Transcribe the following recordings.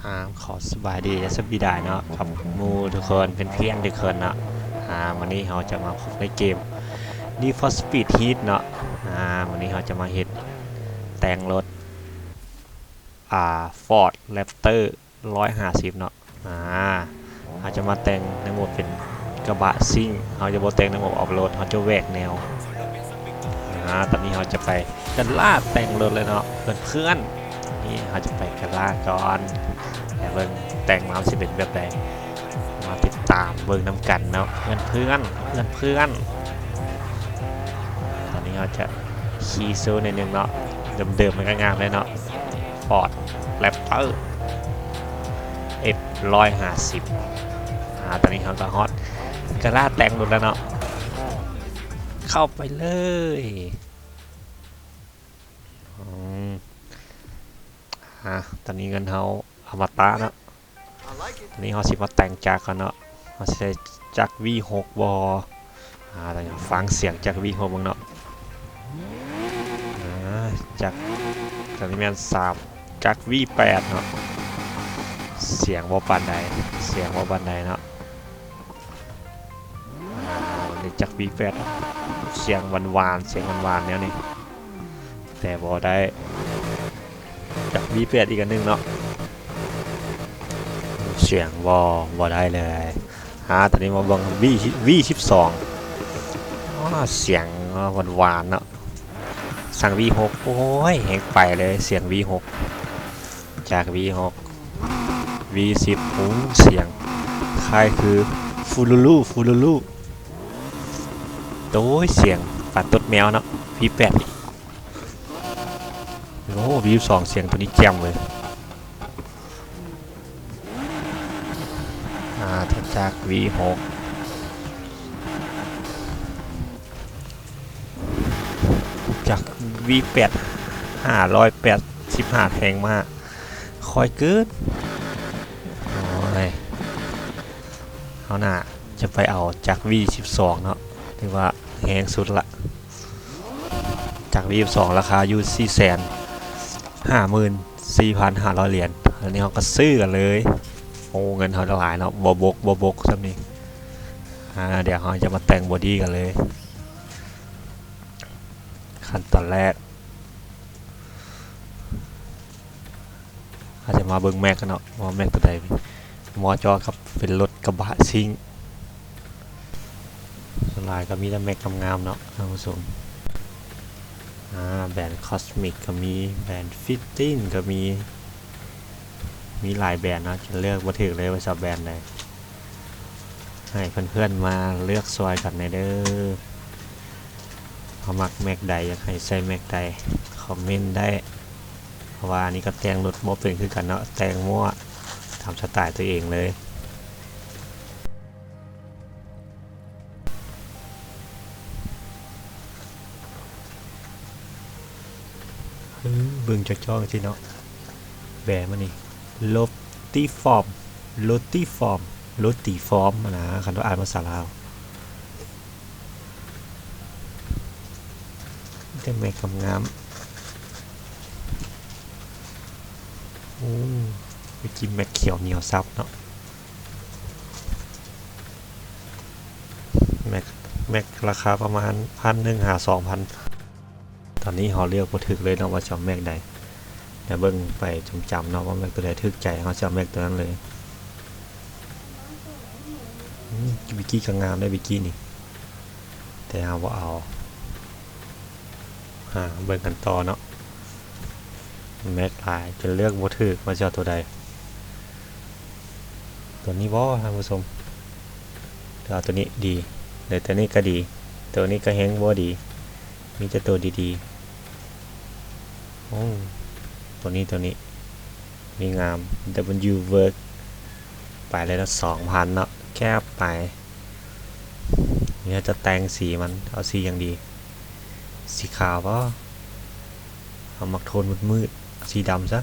ອ່າ ຂໍສະບາຍດີ ແລະ ສະບາຍດີເນາະ ກັບໝູ່ທຸກຄົນ ເພື່ອນໆທຸກຄົນເນາະ. ອ່າ ມື້ນີ້ເຮົາຈະມາພົບໃນເກມ Need for Speed Heat ເນາະ. ອ່າ ມື້ນີ້ເຮົາຈະມາເຮັດ ແຕ່ງລົດ ອ່າ Ford Raptor ຮ້ອຍຫ້າສິບເນາະ. ອ່າ ເຮົາຈະມາແຕ່ງໃນໂໝດເປັນກະບະຊິ່ງ ເຮົາຈະບໍ່ແຕ່ງໃນໂໝດອອຟໂຣດ ເຮົາຈະແຫວກແນວ. ອ່າ ຕອນນີ້ເຮົາຈະໄປກາລາດແຕ່ງລົດເລີຍເນາະເພື່ອນໆ. ນີ້ເຮົາຈະໄປກາລາດກ່ອນ ແຕ່ເບິ່ງແຕ່ງມາມັນຊິເປັນແບບໃດ ມາຕິດຕາມເບິ່ງນຳກັນເນາະເພື່ອນໆ ເພື່ອນໆ. ຕອນນີ້ເຮົາຈະຂີ່ໂຊໜ້ອຍໜຶ່ງເນາະ ເດີມໆມັນກໍງາມແລ້ວເນາະ Ford Raptor F ຮ້ອຍຫ້າສິບ. ອ່າ ຕອນນີ້ເຮົາກໍຮອດກາລາດແຕ່ງລົດແລ້ວເນາະ ເຂົ້າໄປເລີຍ. ອືມ ອ່າ ຕອນນີ້ເງິນເຮົາອະມະຕະເນາະ. ຕອນນີ້ເຮົາຊິມາແຕ່ງຈັກກ່ອນເນາະ ເຮົາຊິໃຊ້ຈັກ V ຫົກ ບໍ່. ອ່າ ດຽວຟັງສຽງຈັກ V ຫົກ ເບິ່ງເນາະ. ອ່າ ຈັກ ຕອນນີ້ແມ່ນສາມ ຈັກ V ແປດ ເນາະ. ສຽງບໍ່ປານໃດ ສຽງບໍ່ປານໃດເນາະ. ອ່າ ນີ້ຈັກ V ແປດ ສຽງຫວານໆ ສຽງຫວານໆ ແນວນີ້ ແຕ່ບໍ່ໄດ້ ຈັກ V ແປດ ອີກອັນໜຶ່ງເນາະ. ສຽງບໍ່ ບໍ່ໄດ້ເລີຍ. ອ່າ ຕອນນີ້ມາເບິ່ງ V ສິບສອງ. ອໍ ສຽງຫວານໆ ເນາະ. ສັ່ງ V ຫົກ ໂອ້ຍ ແຮງໄປເລີຍ ສຽງ V ຫົກ ຈາກ V ຫົກ V ສິບ. ໂອ້ ສຽງຄ້າຍຄືຟູລູລູ ຟູລູລູ. ໂອ້ຍ ສຽງປາຕົດແມວເນາະ V ແປດ. ໂອ້ V ສິບສອງ ສຽງໂຕນີ້ແຈ່ມເລີຍ. ອ່າ ຈາກ V ຫົກ ຈາກ V ແປດ ຫ້າຮ້ອຍແປດສິບຫ້າ ແຮງມາກ ຄ່ອຍເກີນ. ໂອ້ຍ ເຮົາໜ້າຈະໄປເອົາຈັກ V ສິບສອງ ເນາະ ຖືວ່າແຮງສຸດລະ. ຈັກ V ສິບສອງ ລາຄາຢູ່ ສີ່ແສນຫ້າໝື່ນສີ່ພັນຫ້າຮ້ອຍຫຼຽນ. ອັນນີ້ເຮົາກໍຊື້ກັນເລີຍ. ໂອ້ ເງິນເຮົາຫຼາຍເນາະ ບໍ່ບົກ ບໍ່ບົກສ່ຳນີ້. ອ່າ ດຽວເຮົາຈະມາແຕ່ງບໍດີ້ກັນເລີຍ. ຂັ້ນຕອນແລກ ເຮົາຈະມາເບິ່ງແມັກກັນເນາະ ວ່າແມັກຕົວໃດເໝາະເຈາະກັບເປັນລົດກະບະຊິ່ງ. ສ່ວນຫຼາຍກໍມີແຕ່ແມັກງາມໆ ເນາະທ່ານຜູ້ຊົມ. ອ່າ ແບຣນຄອສມິກກໍມີ ແບຣນຟິດຕິງກໍມີ ມີຫຼາຍແບຣນເນາະ ຈົນເລືອກບໍ່ຖືກເລີຍວ່າຊິເອົາແບຣນໃດ. ໃຫ້ເພື່ອນໆມາເລືອກຊ່ອຍກັນແດ່ເດີ. ເຮົາມັກແມັກໃດ ຢາກໃຫ້ໃສ່ແມັກໃດ ຄອມເມັນໄດ້ ເພາະວ່າອັນນີ້ກໍແຕ່ງລົດບໍ່ເປັນຄືກັນເນາະ ແຕ່ງມົ້ວຕາມສະໄຕຕົວເອງເລີຍ. ເບິ່ງຈ່ອງໆ ຈັ່ງຊີ້ເນາະ ແບຣນມັນນີ້ ໂຣຕີຟອມ ໂຣຕີຟອມ ໂຣຕີຟອມຫັ້ນນະ ຄັນວ່າອ່ານພາສາລາວ. ມີແຕ່ແມັກງາມໆ. ໂອ້ ເມື່ອກີ້ແມັກຂຽວໜຽວສັບເນາະ. ແມັກ ແມັກລາຄາປະມານພັນໜຶ່ງຫາສອງພັນ. ຕອນນີ້ເຮົາເລືອກບໍ່ຖືກເລີຍເນາະວ່າຊິເອົາແມັກໃດ. ດຽວເບິ່ງໄປຈຳໆເນາະວ່າແມັກຕົວໃດຖືກໃຈ ເຮົາຊິເອົາແມັກຕົວນັ້ນເລີຍ. ອືມ ບິກກີ້ກໍງາມເດ້ ບິກກີ້ນີ້ ແຕ່ເຮົາບໍ່ເອົາ. ຫາເບິ່ງກັນຕໍ່ເນາະ. ແມັກຫຼາຍຈົນເລືອກບໍ່ຖືກວ່າຊິເອົາຕົວໃດ. ຕົວນີ້ບໍ່ທ່ານຜູ້ຊົມ? ແຕ່ວ່າຕົວນີ້ດີ ແລະ ຕົວນີ້ກໍດີ ຕົວນີ້ກໍແຮງບໍ່ດີ ມີແຕ່ຕົວດີໆ. ໂອ້ ຕົວນີ້ ຕົວນີ້ ນີ້ງາມ ດັບເບິນຢູເວີກ ໄປເລີຍເນາະ ສອງພັນເນາະ ແຄບໄປ. ນີ້ເຮົາຈະແຕ່ງສີມັນ ເອົາສີຫຍັງດີ? ສີຂາວບໍ່? ເຮົາມັກໂທນມືດໆ ເອົາສີດຳຊະ.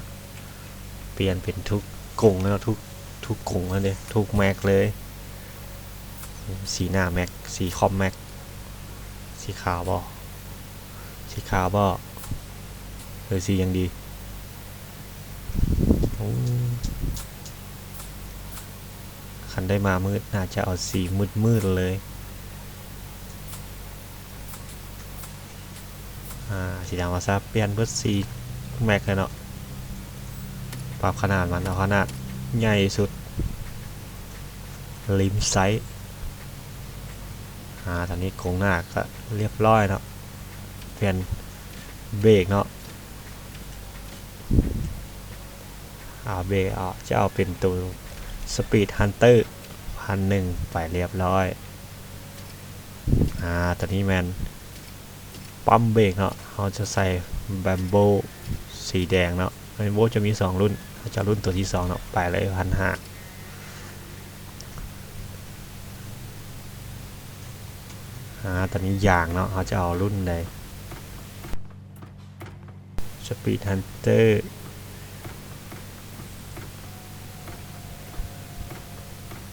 ປ່ຽນເປັນທຸກກົງເນາະ ທຸກ ທຸກກົງຫັ້ນເດ້ ທຸກແມັກເລີຍ. ສີໜ້າແມັກ ສີຂອບແມັກ ສີຂາວບໍ່? ສີຂາວບໍ່ ຫຼື ສີຫຍັງດີ? ໂອ້ ຄັນໄດ້ມາມືດ ໜ້າຈະເອົາສີມືດໆເລີຍ. ອາ ສີດຳວ່າຊະ ປ່ຽນເບິດສີ່ແມັກເລີຍເນາະ. ປັບຂະໜາດມັນ ເອົາຂະໜາດໃຫຍ່ສຸດ ລິມໄຊ. ອາ ຕອນນີ້ກົງໜ້າກະລຽບຮ້ອຍເນາະ. ປ່ຽນເບຣກເນາະ. ອາ ເບຣກ ອາ ຈະເອົາເປັນໂຕ Speed Hunter ພັນໜຶ່ງ ໄປລຽບຮ້ອຍ. ອາ ໂຕນີ້ແມ່ນປ້ຳເບຣກເນາະ. ເຮົາຈະໃສ່ Brembo ສີແດງເນາະ. Brembo ຈະມີສອງລຸ້ນ ເຮົາຈະເອົາລຸ້ນໂຕທີສອງເນາະ ໄປເລີຍ ພັນຫ້າ. ອາ ຕອນນີ້ຢາງເນາະ ເຮົາຈະເອົາລຸ້ນໃດ? Speed Hunter.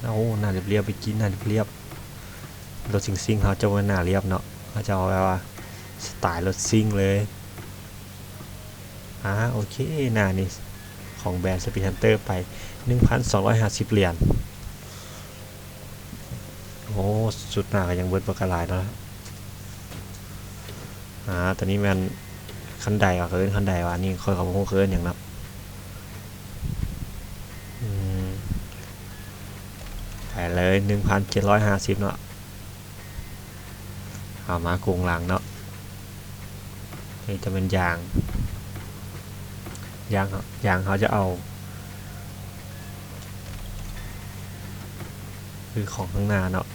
ໂອ້ ໜ້າລຽບໆ ໄປກິນໜ້າລຽບໆ. ລົດຊິງໆ ເຮົາຈະບໍ່ແມ່ນໜ້າລຽບເນາະ ເຮົາຈະເອົາແບບວ່າສະໄຕລ໌ລົດຊິງເລີຍ. ອາ ໂອເຄ ໜ້ານີ້ຂອງແບຣນ Speed Hunter ໄປ ໜຶ່ງພັນສອງຮ້ອຍຫ້າສິບຫຼຽນ. ໂອ້ ຊຸດໜ້າກະຍັງເບິດບໍ່ກະຫຼາຍເນາະ. ອາ ໂຕນີ້ແມ່ນຄັນໄດຫວາ ເຂົາເອີ້ນຄັນໄດຫວາ ອັນນີ້ຂ້ອຍກະບໍ່ຮູ້ເຂົາເອີ້ນຫຍັງເນາະ. ອືມ ໄປເລີຍ ໜຶ່ງພັນເຈັດຮ້ອຍຫ້າສິບເນາະ. ເອົາມາກົງຫຼັງເນາະ. ນີ້ຈະແມ່ນຢາງ ຢາງ ຢາງເຮົາຈະເອົາ ຄືຂອງຂ້າງໜ້າເນາະ.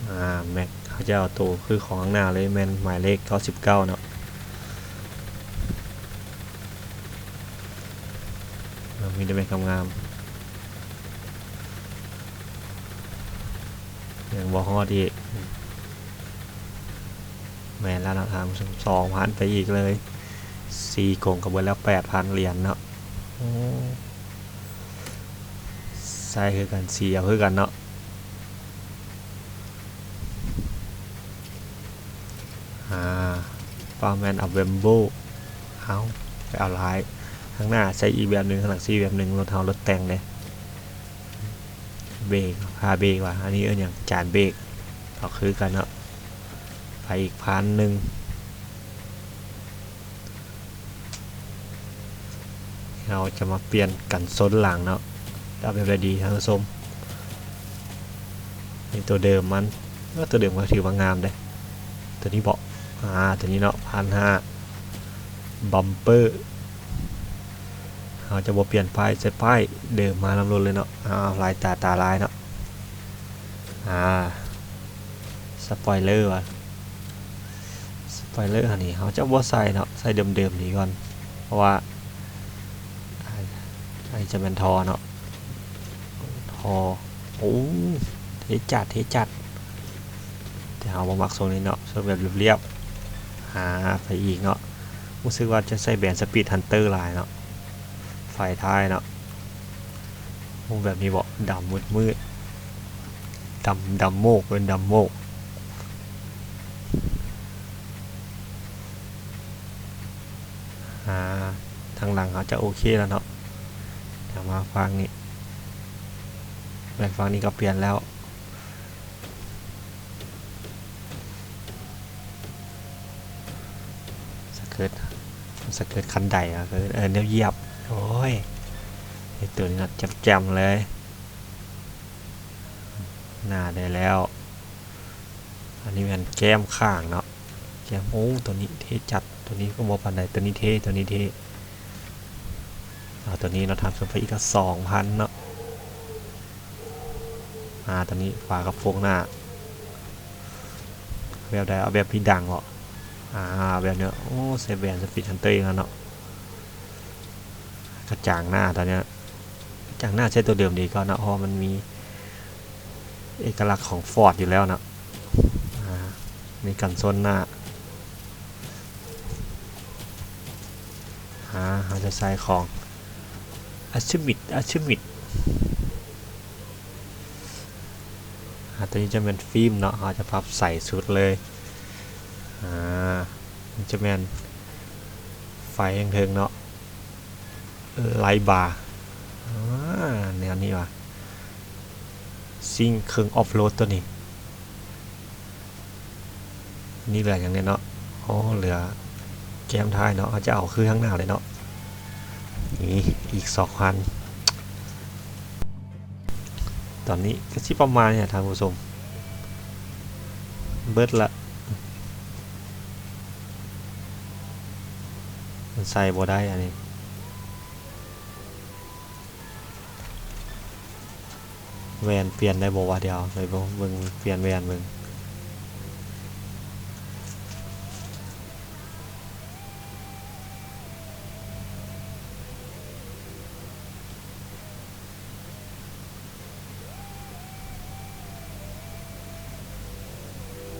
ອາ ແມັກ ເຮົາຈະເອົາໂຕຄືຂອງຂ້າງໜ້າເລີຍ ແມ່ນໝາຍເລກເກົ້າສິບເກົ້າເນາະ. ເອີ ມີແຕ່ແມັກງາມໆ ຍັງບໍ່ຮອດອີກ. ແມ່ນແລ້ວເນາະ ທ່ານຜູ້ຊົມ ສອງພັນໄປອີກເລີຍ. ສີ່ກົງກະເບິດແລ້ວ ແປດພັນຫຼຽນເນາະ. ໂອ້ ໃຊ້ຄືກັນ ເສຍຄືກັນເນາະ. ອາ ປ້າແມ່ນເອົາ Brembo ເອົາ ໄປເອົາຫຼາຍ ຂ້າງໜ້າໃຊ້ອີກແບບໜຶ່ງ ຂ້າງຫຼັງໃຊ້ອີກແບບໜຶ່ງ. ລົດເຮົາລົດແຕ່ງເດ້ ເບຣກ ພາເບຣກຫວາ ອັນນີ້ເອີ້ນຫຍັງ ຈານເບຣກ ເອົາຄືກັນເນາະ. ໄປອີກພັນໜຶ່ງ. ເຮົາຈະມາປ່ຽນກັນຊົນຫຼັງເນາະ ເອົາແບບໃດດີທ່ານຜູ້ຊົມ? ນີ້ໂຕເດີມມັນ ເອີ ໂຕເດີມກະຖືວ່າງາມເດ້. ໂຕນີ້ເບາະ ອາ ໂຕນີ້ເນາະ ພັນຫ້າ ບັມເປີ ເຮົາຈະບໍ່ປ່ຽນປ້າຍ ໃສ່ປ້າຍເດີມມານຳລົດເລີຍເນາະ. ອາ ລາຍຕາ ຕາລາຍເນາະ. ອາ ສະປອຍເລີຫວາ ສະປອຍເລີຫັ້ນນີ້ ເຮົາຈະບໍ່ໃສ່ເນາະ ໃສ່ເດີມໆນີ້ກ່ອນ ເພາະວ່າ ອາ ອັນນີ້ຈະແມ່ນທໍ່ເນາະ ທໍ່. ໂອ້ ເທ່ຈັດ ເທ່ຈັດ. ແຕ່ເຮົາບໍ່ມັກຊົງນີ້ເນາະ ຊົງແບບລຽບໆ. ອາ ໄປອີກເນາະ ຮູ້ສຶກວ່າຈະໃສ່ແບຣນ Speed Hunter ຫຼາຍເນາະ ໄຟທ້າຍເນາະ. ໂອ້ ແບບນີ້ເບາະ ດຳມືດໆ ດຳ ດຳໂມກ ເອີ້ນດຳໂມກ. ອາ ທາງຫຼັງເຮົາຈະໂອເຄແລ້ວເນາະ. ດຽວມາຝັ່ງນີ້ ແມ່ນຝັ່ງນີ້ກະປ່ຽນແລ້ວ. ສະເກີດ ສະເກີດຄັນໄດ ເອີ ແນວຢຽບ. ໂອ້ຍ ໂຕນີ້ນະ ແຈ່ມໆເລີຍ. ໜ້າໄດ້ແລ້ວ. ອັນນີ້ແມ່ນແກ້ມຂ້າງເນາະ ແກ້ມ. ໂອ້ ໂຕນີ້ເທ່ຈັດ. ໂຕນີ້ກະບໍ່ປານໃດ ໂຕນີ້ເທ່ ໂຕນີ້ເທ່. ເອົາໂຕນີ້ເນາະ ທຳເສີມໄປອີກກະສອງພັນເນາະ. ອາ ໂຕນີ້ຝາກະໂປງໜ້າ ແບບໃດ ເອົາແບບທີ່ດັງເບາະ? ອາ ແບບນີ້. ໂອ້ ໃສ່ແບຣນ Speed Hunter ອີກແລ້ວເນາະ. ກະຈາງໜ້າ ຕອນນີ້ ກະຈາງໜ້າໃຊ້ໂຕເດີມດີກວ່າເນາະ ເພາະວ່າມັນມີເອກະລັກຂອງ Ford ຢູ່ແລ້ວເນາະ. ອາ ມີກັນຊົນໜ້າ. ອາ ເຮົາຈະໃສ່ຂອງ Assume It Assume It. ອາ ໂຕນີ້ຈະແມ່ນຟິມເນາະ ເຮົາຈະປັບໃສສຸດເລີຍ. ອາ ມັນຈະແມ່ນໄຟທາງເທິງເນາະ. ໄລບາ ອາ ແນວນີ້ວ່າ ຊິງເຄື່ອງອອຟໂຫຼດໂຕນີ້. ນີ້ເຫຼືອຫຍັງແດ່ເນາະ? ໂອ້ ເຫຼືອແກ້ມທ້າຍເນາະ, ເຮົາຈະເອົາຄືທາງໜ້າເລີຍເນາະ. ນີ້ອີກສອງພັນ. ຕອນນີ້ກໍຊິປະມານນີ້ແຫຼະທ່ານຜູ້ຊົມ, ເບິດລະ. ມັນໃສ່ບໍ່ໄດ້ອັນນີ້. ແວ່ນປ່ຽນໄດ້ບໍ່ວະ? ດຽວໄປເບິ່ງ ເບິ່ງປ່ຽນແວ່ນເບິ່ງ.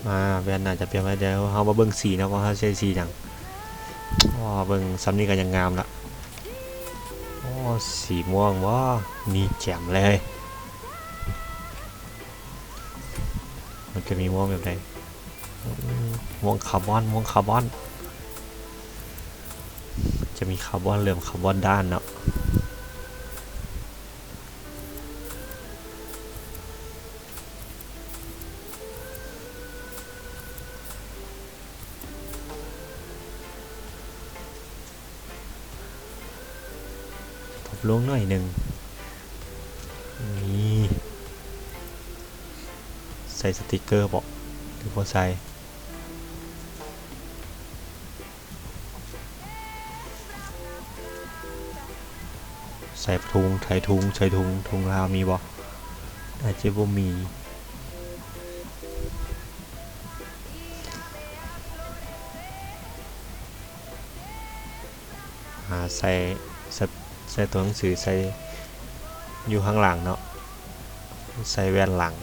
ອາ ແວ່ນໜ້າຈະປ່ຽນໄປແລ້ວ. ເຮົາມາເບິ່ງສີເນາະ ວ່າເຮົາໃຊ້ສີຫຍັງ. ອໍ ເບິ່ງສ່ຳນີ້ກໍຍັງງາມລະ. ໂອ້ ສີມ່ວງບໍ? ນີ້ແຈ່ມເລີຍ. ມັນຈະມີມ່ວງແບບໃດ? ອືມ ມ່ວງຄາບອນ ມ່ວງຄາບອນ. ຈະມີຄາບອນເຫຼືອງ ຄາບອນດ້ານເນາະ. ປັບລົງໜ້ອຍໜຶ່ງ. ນີ້ ໃສ່ສະຕິກເກີບໍ ຫຼືບໍ່ໃສ່? ໃສ່ຖົງ ໃສ່ຖົງ ໃສ່ຖົງ ຖົງລາວມີບໍ່? ອາດຈະບໍ່ມີ. ອາ ໃສ່ ໃສ່ ໃສ່ຕົວໜັງສື ໃສ່ຢູ່ຂ້າງຫຼັງເນາະ, ໃສ່ແວ່ນຫຼັງ.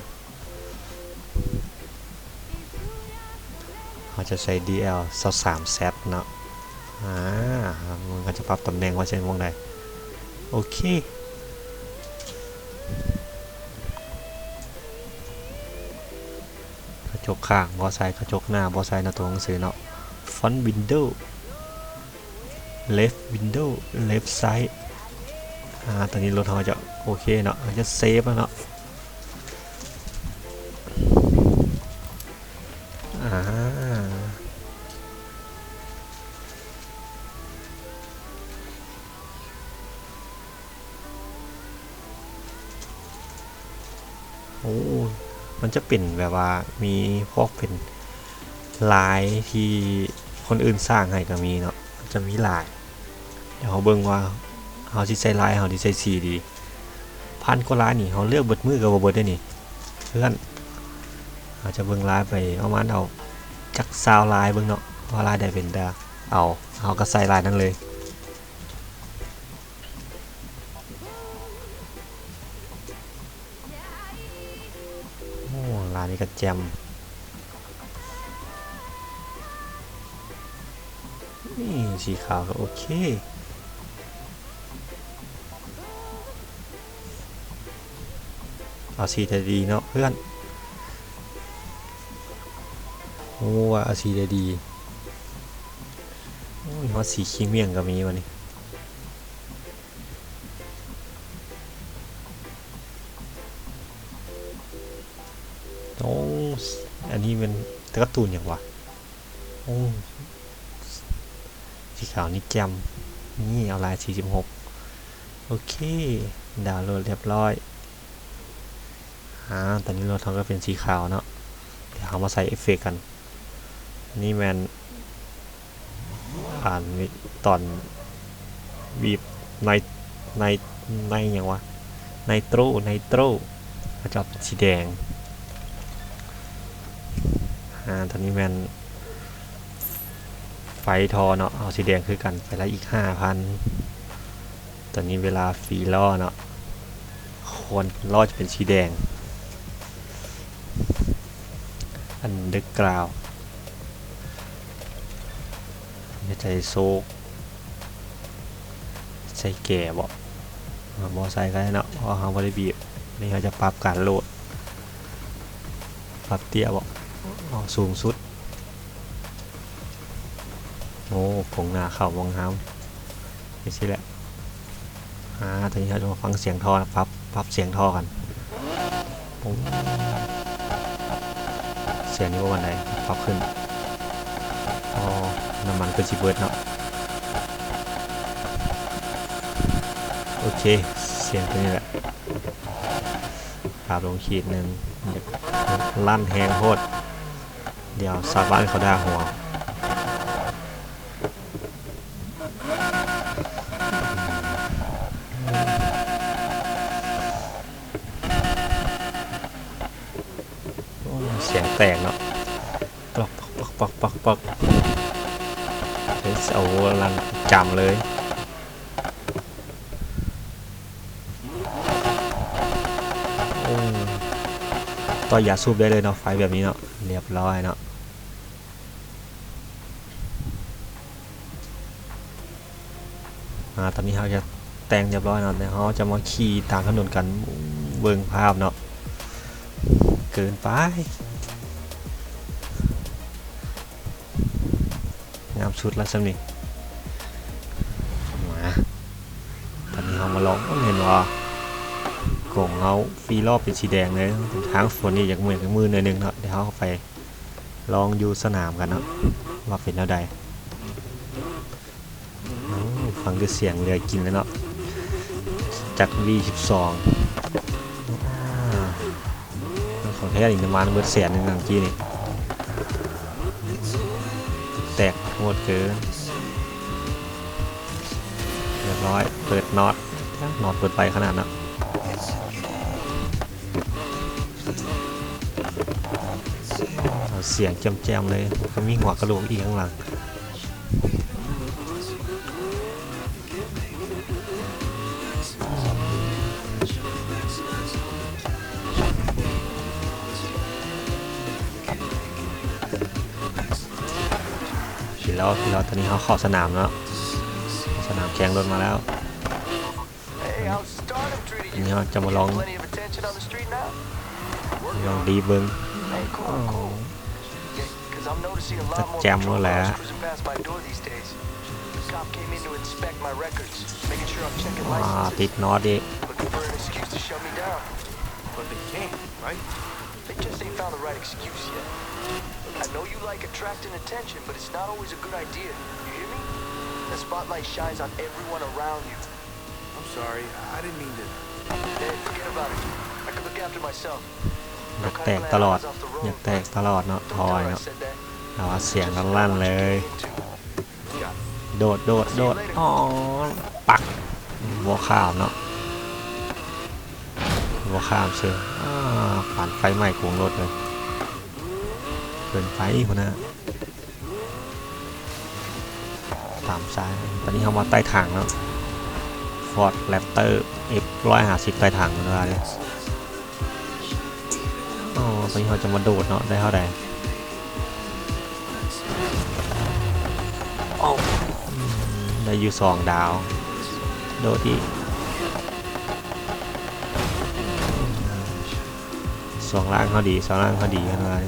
ເຮົາຈະໃສ່ ດີແອລ ຊາວສາມແຊັດເນາະ. ອາ ມັນກໍຈະປັບຕຳແໜ່ງວ່າໃສ່ໝ່ອງໃດ. ໂອເຄ. ກະຈົກຂ້າງບໍ່ໃສ່, ກະຈົກໜ້າບໍ່ໃສ່ເນາະ, ຕົວໜັງສືເນາະ. Front window, left window, left side. ອາ ຕອນນີ້ລົດເຮົາຈະໂອເຄເນາະ, ເຮົາຈະເຊບແລ້ວເນາະ. ອາ ໂອ້ ມັນຈະເປັນແບບວ່າມີພວກເປັນລາຍທີ່ຄົນອື່ນສ້າງໃຫ້ກໍມີເນາະ, ຈະມີຫຼາຍ. ດຽວເຮົາເບິ່ງວ່າເຮົາຊິໃສ່ລາຍ ເຮົາຊິໃສ່ສີດີ. ພັນກວ່າລາຍນີ້ ເຮົາເລືອກເບິດມື້ກໍບໍ່ເບິດເດ້ນີ້ເພື່ອນ. ເຮົາຈະເບິ່ງລາຍໄປປະມານເອົາຈັກຊາວລາຍເບິ່ງເນາະ, ວ່າລາຍໃດເປັນຕາເອົາ ເຮົາກໍໃສ່ລາຍນັ້ນເລີຍ. ໂອ້ ລາຍນີ້ກໍແຈ່ມ. ນີ້ ສີຂາວກໍໂອເຄ. ເອົາສີໃດດີເນາະເພື່ອນ? ໂອ້ ວ່າເອົາສີໃດດີ? ໂອ້ຍ ຮອດສີຂີ້ໝ້ຽງກໍມີບັດນີ້. ໂອ້ ອັນນີ້ແມ່ນກາຕູນຫຍັງວະ? ໂອ້ ສີຂາວນີ້ແຈ່ມ. ນີ້ເອົາລາຍສີ່ສິບຫົກ. ໂອເຄ ດາວໂຫຼດຮຽບຮ້ອຍ. ອາ ຕອນນີ້ລົດເຮົາກໍເປັນສີຂາວເນາະ. ດຽວເຮົາມາໃສ່ເອຟເຟັກກັນ. ອັນນີ້ແມ່ນ ອັນນີ້ຕອນບີບໄນ ໄນ ໄນຫຍັງວະ ໄນໂຕຣ ໄນໂຕຣ ເຂົາເຈົ້າເປັນສີແດງ. ອາ ຕອນນີ້ແມ່ນໄຟທໍ່ເນາະ, ເອົາສີແດງຄືກັນ ໄປລະອີກຫ້າພັນ. ຕອນນີ້ເວລາຟຣີລໍ້ເນາະ, ຄວນລໍ້ຈະເປັນສີແດງ. ອັນເດີກຣາວ ໃສ່ໂຊກ ໃສ່ແກ່ບໍ? ບໍ່ໃສ່ກໍໄດ້ເນາະ ເພາະເຮົາບໍ່ໄດ້ບີບ. ນີ້ເຮົາຈະປັບການໂຫຼດ ປັບເຕ້ຍບໍ? ເອົາສູງສຸດ. ໂອ້ ກົງໜ້າເຂົ້າມອງຮາມ ຈັ່ງຊີ້ແຫຼະ. ອາ ຕອນນີ້ເຮົາຈະມາຟັງສຽງທໍ່ນະ ປັບ ປັບສຽງທໍ່ກັນ. ໂອ້ ສຽງນີ້ບໍ່ປານໃດ ປັບຂຶ້ນ. ອໍ ນ້ຳມັນເພິ່ນຊິເບິດເນາະ. ໂອເຄ ສຽງຕົວນີ້ແຫຼະ ປັບລົງຂີດໜຶ່ງ. ຍາກ ລັ່ນແຮງໂພດ ດຽວຊາວບ້ານເຂົາດ່າຫົວ. ໂອ້ ສຽງແຕກເນາະ ປັກໆໆໆ ເຮັດເອົາລັນຈຳເລີຍ. ໂອ້ ຕໍ່ຢາສູບໄດ້ເລີຍເນາະ ໄຟແບບນີ້ເນາະ ລຽບຮ້ອຍເນາະ. ອາ ຕອນນີ້ເຮົາຈະແຕ່ງຮຽບຮ້ອຍເນາະ ແລ້ວເຮົາຈະມາຂີ່ຕາມຖະໜົນກັນ ເບິ່ງພາບເນາະ ເກີນໄປ ງາມສຸດລະຊ່ຳນີ້. ມາ ຕອນນີ້ເຮົາມາລອງ ເຫັນວ່າກົງເຮົາຟຣີລອບເປັນສີແດງເລີຍ ທາງຝົນນີ້ຢາກເມື່ອຍ ຢາກມື່ນໜ້ອຍໜຶ່ງເນາະ ດຽວເຮົາໄປ ລອງຢູ່ສະໜາມກັນເນາະ ວ່າເປັນແນວໃດ. ໂອ້ ຟັງແຕ່ສຽງເຫຼືອກິນແລ້ວເນາະ ຈັກວີສິບສອງ. ອາ ຂອງແທ້ນີ້ ນ້ຳມັນເບິດແສນໜຶ່ງຫັ້ນກີ້ນີ້ ແຕກໂຫດເກີນ. ຮຽບຮ້ອຍ ເປີດນັອດ ນັອດເປີດໄວຂະໜາດເນາະ. ສຽງແຈ່ມໆເລີຍ ກໍມີຫົວກະໂຫຼກອີກຂ້າງຫຼັງ. ເຫັນແລ້ວ ເຫັນແລ້ວ ຕອນນີ້ເຮົາເຂົ້າສະໜາມເນາະ ສະໜາມແຂ່ງລົດມາແລ້ວ. ນີ້ເຮົາຈະມາລອງ ລອງດີບເບິ່ງ. ໂອ້ ຈະແຈ່ມໂລດແຫຼະ. ອາ ຕິດນັອດອີກ. They just ain't found the right excuse yet. I know you like attracting attention, but it's not always a good idea. You hear me? The spotlight shines on everyone around you. I'm sorry, I didn't mean to. Hey, forget about it. I can look after myself. ຢາກແຕກຕະຫຼອດ ຢາກແຕກຕະຫຼອດເນາະ ຖອຍເນາະ. ແຕ່ວ່າສຽງລັນໆເລີຍ. ໂດດ ໂດດ ໂດດ. ອໍ ປັກ ບໍ່ຂ້າມເນາະ ບໍ່ຂ້າມເຊີຍ. ອາ ປານໄຟໄໝ້ໂກງລົດເລີຍ ເກີນໄປພຸ້ນນະ. ຕາມສາຍ ຕອນນີ້ເຮົາມາໃຕ້ຖັງເນາະ ຟອດແຣັບເຕີ ເອັບຮ້ອຍຫ້າສິບ ໃຕ້ຖັງເພິ່ນວ່າເດ້. ອໍ ຕອນນີ້ເຮົາຈະມາໂດດເນາະ ໄດ້ເທົ່າໃດ? ໂອ້ ໄດ້ຢູ່ສອງດາວ. ໂດດອີກ. ຊ່ວງລ່າງເຮົາດີ ຊ່ວງລ່າງເຮົາດີເພິ່ນວ່າ.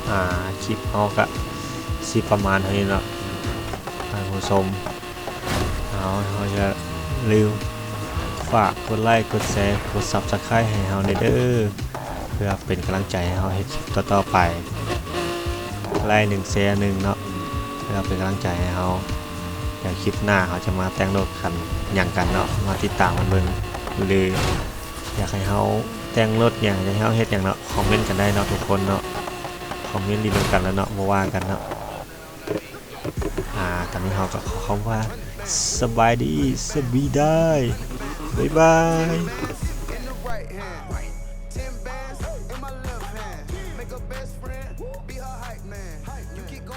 ອາ ຄລິບເຮົາກະຊິປະມານເທົ່ານີ້ເນາະ ທ່ານຜູ້ຊົມ. ເຮົາ ເຮົາຢ່າລືມຝາກກົດໄລ້ ກົດແຊ ກົດຊັບສະໄຄຣບ໌ໃຫ້ເຮົາແດ່ເດີ ເພື່ອເປັນກຳລັງໃຈໃຫ້ເຮົາເຮັດຄລິບຕໍ່ໆໄປ. ໄລ້ໜຶ່ງ ແຊໜຶ່ງເນາະ ເພື່ອເປັນກຳລັງໃຈໃຫ້ເຮົາ. ດຽວຄລິບໜ້າເຮົາຈະມາແຕ່ງລົດຄັນຫຍັງກັນເນາະ ມາຕິດຕາມກັນເບິ່ງ ຫຼື ຢາກໃຫ້ເຮົາແຕ່ງລົດຫຍັງ ຢາກໃຫ້ເຮົາເຮັດຫຍັງເນາະ ຄອມເມັນກັນໄດ້ເນາະທຸກຄົນເນາະ. ຄອມເມັນລິນນຳກັນແລ້ວເນາະ ບໍ່ວ່າກັນເນາະ. ອາ ຕອນນີ້ເຮົາກໍຂໍຄຳວ່າ ສະບາຍດີ ສະບີດາຍ ບາຍບາຍ.